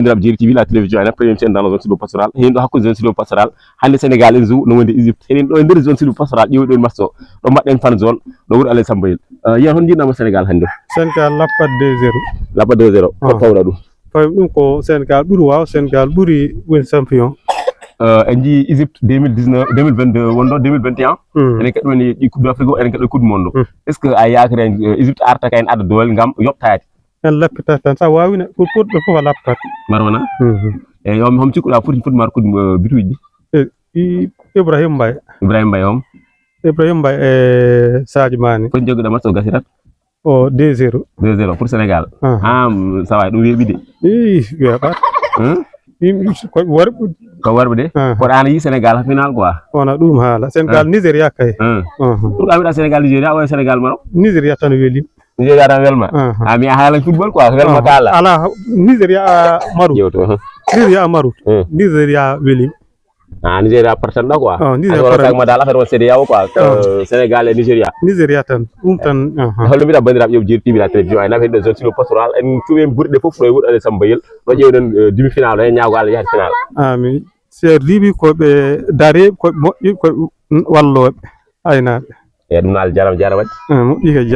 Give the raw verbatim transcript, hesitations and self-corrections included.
Banndiraaɓe Jeeri T V, la télévision, ena première chaîne dans la zone sylvo-pastorale. Heen ɗo hakkunde zone sylvo-pastorale. Hannde Sénégal ene joue, no wondi Égypte. Heen ɗo e nder zone sylvo-pastorale, ƴeewi ɗon match o. Ɗo mbaɗɗen fan zone, ɗo wuro Alain Samba Yel. Eh, Yero, hol njiɗɗaa mo Sénégal hannde? Sénégal lappat deux zéro. Lappat deux zéro. Ko Ah. Tawɗaa ɗum? Fawi ɗum ko Sénégal ɓuri waaw, Sénégal ɓuri woni champion. Eh, en njii Égypte deux mille dix-neuf, deux mille vingt-deux, wonɗo deux mille vingt et un. Hmm. Enen kadi woni ɗi Coupe d'Afrique o, enen kadi Coupe du Monde. Hmm. Est-ce que a yaakiri en, eh, Égypte arta ka en adda doole ngam yoɓtaade? En lappitat tan, sa waawino, pour puɗɗo fof a lappat. Mbar wona? Mhm. E yo, hom cikkuɗaa foti, foti mar kuɗi, eh, bituuji ɗi? E, i-, Ibrahim Mbaye. Ibrahim Mbaye hom? Ibrahim Mbaye e Sadio Mané. Foti jogiɗo match o gasirat? O deux zéro. Deux zéro pour Sénégal. Aha. Ah, mm, sa waay, ɗum weeɓi de. Ih, weeɓat. Hein? Yimɓe ko worɓe. Ko worɓe de? Aha. Kono an a yii Sénégal ha final quoi? Wona ɗum haala. Sénégal, Ah. Nigeria kay. Ah. Aha. Pour que a wiɗa Sénégal, Nigeria, wona Sénégal Maroc? Nigeria tan welim. Nigeria tan welma? Aha. Ah, mi a haalan football quoi, welma Ah. ka ala. Ala, Nigeria, ah, Maroc. Yewto, aha. Nigeria Maroc. Hmm. Nigeria welim. Ah, Nigeria partanɗo quoi. Ah, Nigeria Affaire o partan- tagma dal affaire o C D A O quoi. Ah. Euh, Sénégal et Nigeria. Nigeria tan. Ɗum tan, aha. Holno mbiɗa banndiraaɓe ƴeew Jeeri T V la télévision, ay naɓe hedde zone sylvo-pastorale, en cuuɓi en burɗe fof ɗo e wuɗɗo Alain Samba Yel. Ɗo ƴeewɗen, euh, demi-finale o, en ñaago Allah yaade final. Amin. Seer diiɓi ko ɓe dareeɓe, ko ɓe moƴƴi, ko ɓe wallooɓe, aynaaɓe. E ɗum naal jarama, jarama. Ah, moƴƴi kay.